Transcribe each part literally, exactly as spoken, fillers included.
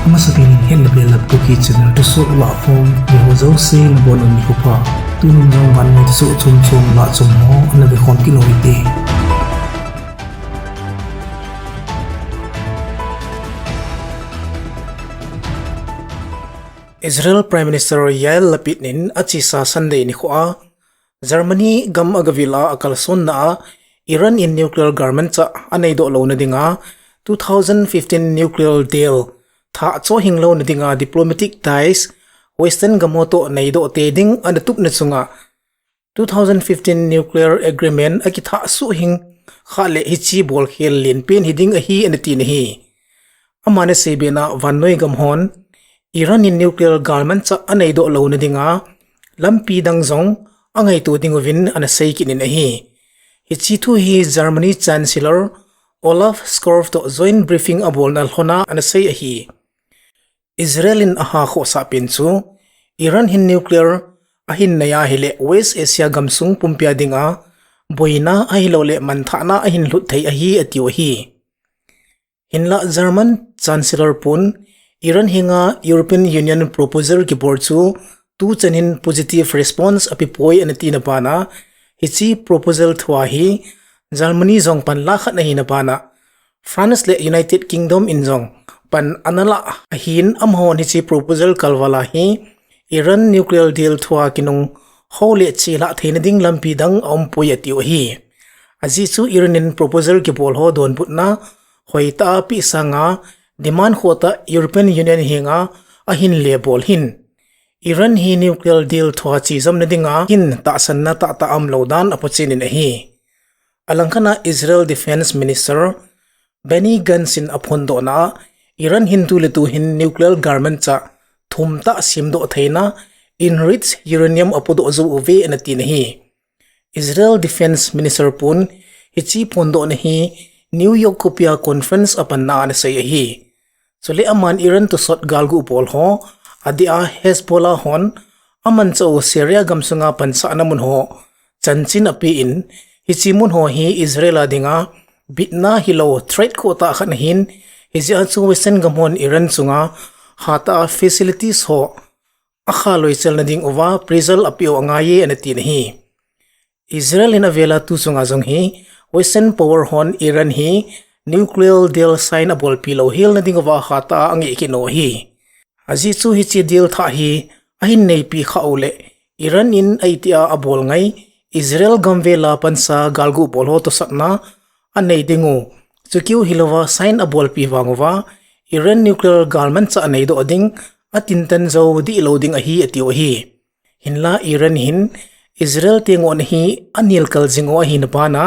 Amasapen in het le bel a Kuki channel thusoh lahkhom, miho jouse nabonun nikho pha. Tunin jong vannoi thusoh chomchom lahchom ho ana vekhom kit u hite. Israel Prime Minister Yair Lapid in achesa Sunday nikho a Germany gam agavil a akalsonna a Iran in nuclear galmanchah aneidoh louna dinga two thousand fifteen nuclear deal thah chohhing louna dinga diplomatic ties Western gam ho toh neidoh tei ding ana tupna chunga two thousand fifteen nuclear agreement akithah suhhing khah le hiche bolkhel lenpen hiding ahi ana tina ahi. Aman asei bena vannoi gam hon Iran in nuclear galmanchah aneidoh louna dinga lampi dang jong angaito ding uvin ana sei kit in ahi. Hiche thu hi Germany Chancellor Olaf Scholz toh joint briefing abolna lhona ana sei ahi. Israel in aha khohsah pen chu Iran hin nuclear ahin nei ahile West Asia gamsung pumpia dinga boina ahilouleh manthahna ahin lhut thei ahi atiu ahi. Hinlah German Chancellor pun Iran henga European Union proposal kibol chu tuchan hin positive response apepoi ana tina bana hiche proposal thua hi Germany jong panla khat ahina bana France le United Kingdom in jong pan ana la ahin amahon hiche proposal kalval a hi Iran nuclear deal thua kinung ho le chelhah theina ding lampi dang aumpoi atiu ahi. Ajeh chu Iran in proposal kibol ho donbutna hoitah a peh sanga demand khohtah European Union henga ahin lebol hin Iran hi nuclear deal thua chejomna dinga hin tahsanna tahtah aumlou dan apochen in ahi. Alangkhat a Israel Defense Minister Benny Gantz in aphondohna a Iran hin tu le tu hin nuclear galmanchah thumtah semdoh theina enriched uranium apodoh jou uve ana tina ahi. Israel Defense Minister pun hiche phondohna hi New York khopia conference apanna a ana sei ahi. Chule aman Iran tosot galgu bol ho, adeh a Hezbollah hon amanchah u Syria gamsunga pansahna mun ho chanchin apen, hiche mun ho hi Israel a dinga bitna hilou threat khohtah khat ahin, hijeh a chu Western gam hon Iran chunga hatah a facilities ho akhaloi chelna ding uva pressure apeh u angaiye ana tina ahi. Israel in avela tu chunga jong hi Western power hon Iran hi nuclear deal sign abolpi louhelna ding uva hatah a angeh kit u ahi. Ajeh chu hiche deal thah hi ahin neipi khah uleh Iran in aitih a abol ngai Israel gam vela pansa galgu bol ho tosatna anei ding u, chukeu hilouva sign abolpi vang uva Iran nuclear galmanchah aneidoh ding atintan jou dihlou ding ahi atiu ahi. Hinla Iran hin Israel te ngohna hi anelkal jing u ahina bana,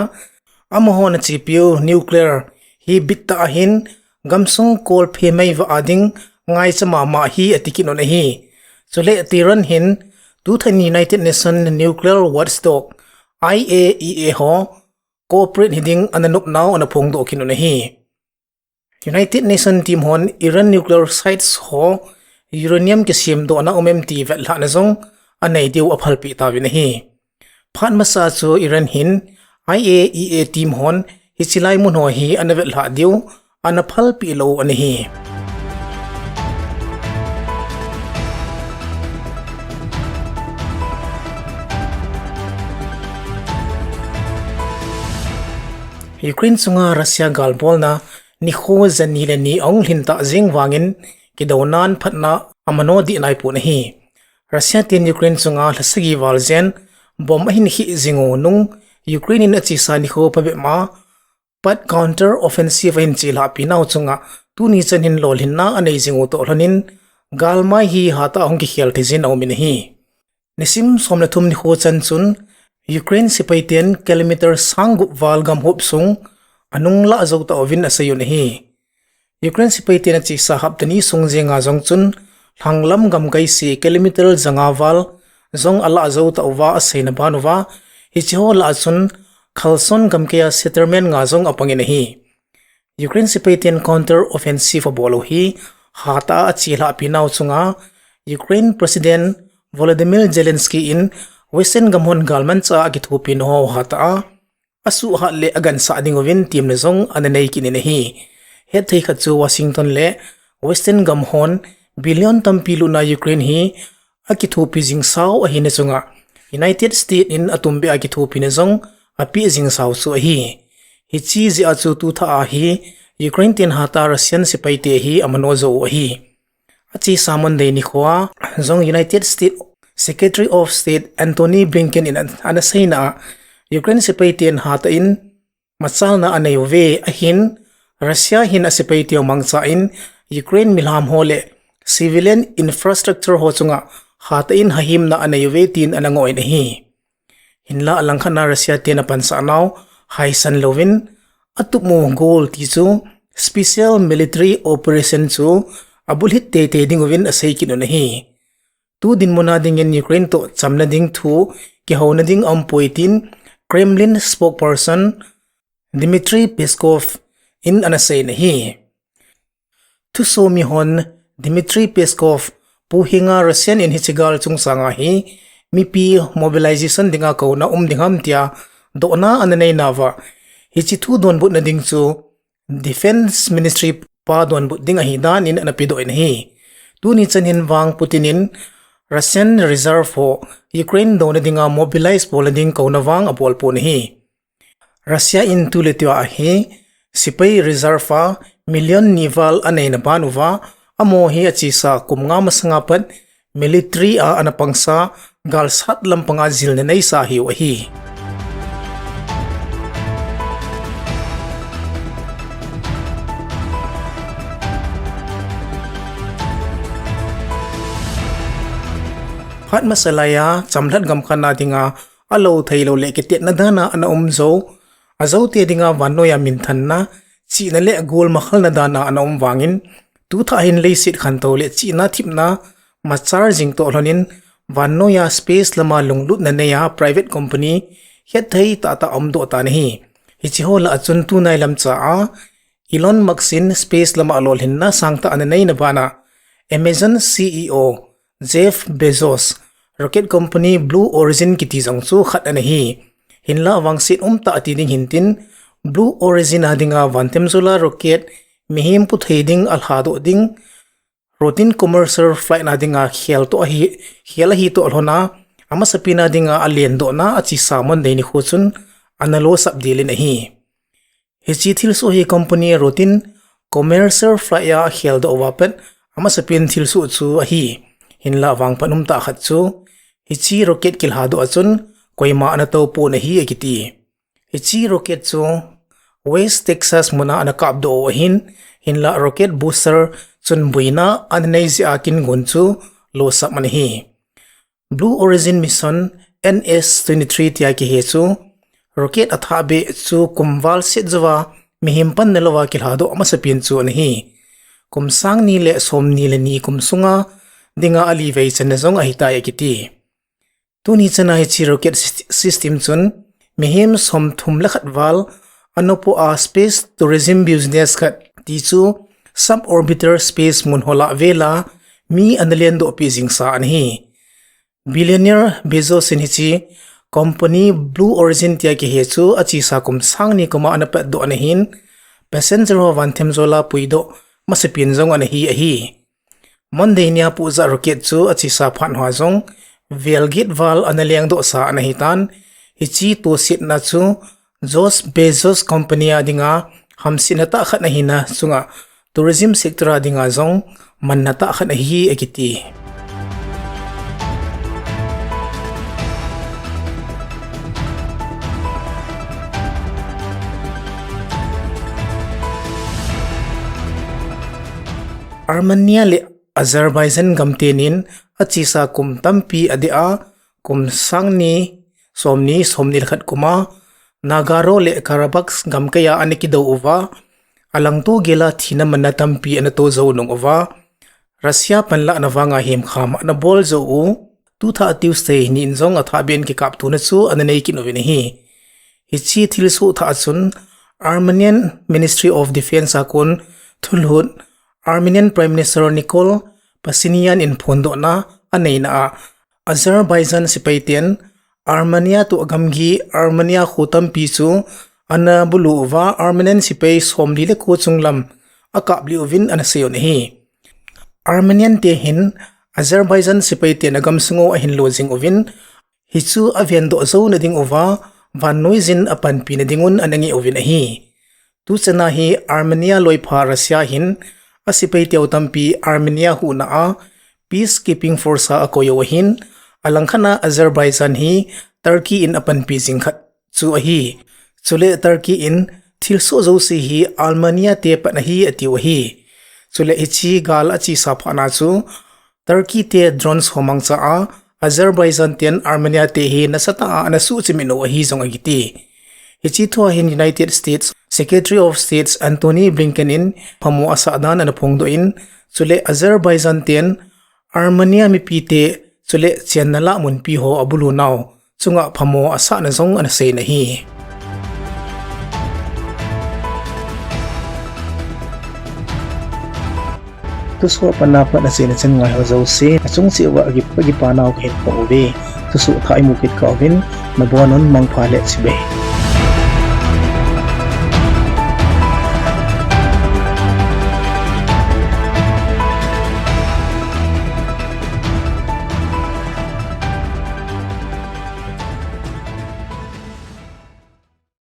amahon achepeu nuclear hi bittah ahin gamsung kolphe meivah a ding ngaicha mama ahi ati kit un ahi. Chule Tehran hin tuthan United Nations nuclear watchdog I A E A ho cooperate hiding ana nopnau ana phongdoh kit un ahi. United Nations team hon Iran nuclear sites ho uranium kisemdohna um em ti vetlhahna jong anei diu aphalpeh tauvin ahi. Phat masa chu Iran hin I A E A team hon hiche lai mun ho hi ana vetlhah diu ana phalpeh lou ana hi. Ukraine chunga Russia galbolna nikho jani le ni ahung lhintah jeng vangin kidounan phatna amano dih naipon ahi. Russia ten Ukraine chunga lhasagi val jen bomb ahin khih jing u nung Ukraine in achesa nikho phabep ma pat counter offensive ahin chelhahpi nau chunga tuni chan hin lolhinna anei jing u toh lhonin galmai hi hatah a hung kikhel thei jin aumin ahi. Nisim som le thum nikho chan chun Ukraine sepai ten kilometer sang gup val gamhop sung anung lah jou tauvin aseiyun ahi. Ukraine sepai ten achesa hapta ni sung jenga jong chun lhanglam gamkai se kilometer janga val jong alah jou tauva aseina ban uva, hiche ho lah a chun Kherson gamkai a settlement nga jong apangin ahi. Ukraine sepai ten counter offensive abol u hi hatah a achelhahpi nau chunga Ukraine President Volodymyr Zelensky in Western gam hon galmanchah a akithopi nau ho hatah a asuhhat le agansah ding uvin temna jong ana nei kit in ahi. Hetthei khat chu Washington le Western gam hon billion tampi lutna Ukraine hi akithopi jing sau ahina chunga United States in atumbeh a kithopina jong apeh jing sau chu ahi. Hiche jeh a chu tu thah a hi Ukraine ten hatah a Russian sepaite hi amano jou u ahi. Achesa Monday nikho a jong United States Secretary of State Antony Blinken in an, ana seina a, Ukraine sepaiten hatah in machalna anei uve ahin, Russia hin asepaiteu mangcha in Ukraine milham ho le civilian infrastructure ho chunga hatah in hahimna anei uve tin ana ngoh in ahi. Hinla alangkhat na Russia ten apansah nau haisan louvin, atup u goal ti chu special military operation chu abulhit teitei ding uvin asei kit un ahi. Tu dinmun a dingin Ukraine toh chamna ding thu kihouna ding aumpoi tin Kremlin spokesperson Dmitry Peskov in ana sei in ahi. Thusomi hon Dmitry Peskov puhinga Russian in hiche gal chungchang a hi mipi mobilization dinga kouna um ding ham tia dohna ana nei nauva, hiche thu donbutna ding chu Defense Ministry pa donbut ding ahi dan in ana pedoh in ahi. Tuni chan hin vang Putin in Russian reserve ho Ukraine douna dinga mobilize bolna ding kouna vang abol pon ahi. Russia in tuletua hi sepai reserve a million ni val aneina ban uva, amaho hi achesa kum nga masanga pat military a ana pangsa, galsat lampanga jilna neisa ahiu ahi. Phat masa laiya chamlhat gamkhat na dinga alou theilou le kitetna dan a ana um jou, ajoute dinga vannoiya minthanna, chihna le gol makhalna dan a ana um vangin, tu thah hin leiset khantou le chihna thipna machal jing toh lhonin, vannoiya space lama lunglutna neiya private company hetthei tahtah aumdoh tan ahi. Hiche ho lah a chun tunai lamcha a Elon Musk in space lama lolhinna sangtah ana neina bana Amazon C E O Jeff Bezos rocket company Blue Origin kiti jong chu khat ana hi. Hinla vangset umtah ti ding hintin, Blue Origin a dinga vantemjola rocket mihem puthei ding alhadoh ding, routine commercial flight na dinga khel toh ahi, khel ahi toh lhona, amasapen a dinga alendohna achesa Monday nikho chun ana losap del in ahi. Hiche thilsoh hi company routine commercial flight a akheldoh uva pat amasapen thilsoh chu ahi. Hinla vangphat umtah khat chu, hiche rocket kilhadoh a chun koima ana tou pon ahi akiti. Hiche rocket chu West Texas muna ana kapdoh u ahin, hinla rocket booster chun boina ana nei jeh a kingon chu losap ana hi. Blue Origin Mission N S twenty-three tia kihe chu, rocket athahbeh chu kum valset jouva mihem panna louva kilhadoh amasapen chu ana hi. Kum sang ni le somni le ni kum sunga dinga alivei channa jong ahitai akiti. Tuni chana hiche rocket sys-, system chun mihem somthum le khat val anopoh a space tourism business khat ti chu suborbital space mun ho lah vela mi ana lendohpeh jingsa ana hi. Billionaire Bezos in hiche company Blue Origin tia kihe chu achesa kum sang ni kuma ana patdoh ana hin, passenger ho vanthemjola puidoh masapen jong ana hi ahi. Monday nia puhjah rocket chu achesa phat hoa jong velget val ana lengdohsa ana hitan, hiche tosetna chu Jeff Bezos company a dinga hamsetna tah khat ahina chunga tourism sector a dinga jong manna tah khat ahi akiti. Armenia le Azerbaijan gamtenin achesa kum tampi adeh a, kum sang ni somni, somni le khat kuma Nagorno le Karabakh gamkaiya ana kidou uva, alangto gela thina manna tampi ana to jou nung uva, Russia panlahna vanga hemkham ana bol jou u, tu thah Tuesday nin jong athahbeh in kikaptona chu ana nei kit uvin ahi. Hiche thilsoh thah a chun Armenian Ministry of Defense a kon thulhut Armenian Prime Minister Nikol Pashinyan in phondohna aneina a, Azerbaijan sepaiten Armenia toh gamgi Armenia kho tampi chu ana bulu uva, Armenian sepai somli le ko chunglam akaplih uvin ana seiyun ahi. Armenian te hin Azerbaijan sepai ten agamsung u ahin lo jing uvin, hichu avendoh jouna ding uva, vannoi jin apanpi na dingun ana ngeh uvin ahi. Tuchana hi Armenia loipha Russia hin asepai teu tampi Armenia huhna a peacekeeping force a akoi u ahin, alangkhat a Azerbaijan hi Turkey in apanpi jing khat chu ahi. Chule Turkey in thilsoh jouse hi Armenia te pan ahi atiu ahi. Chule hiche gal achesa phat na chu Turkey te drones ho mangcha a Azerbaijan ten Armenia te hi nasatah a ana suhchimit u ahi jong akiti. Hiche thua hin United States Secretary of State Antony Blinken in phamo asah dan ana phongdoh in, chule Azerbaijan ten Armenia mipi te, chule chenna lah munpi ho abulu nau chunga phamo asahna jong ana seina ahi. Thusoh a pat na pat naseina chan ngai ho jouse, achung cheh uva akipa nau kahin phong uve. Thusoh thah imu kit kah uvin, nabonun mangpha le chibai.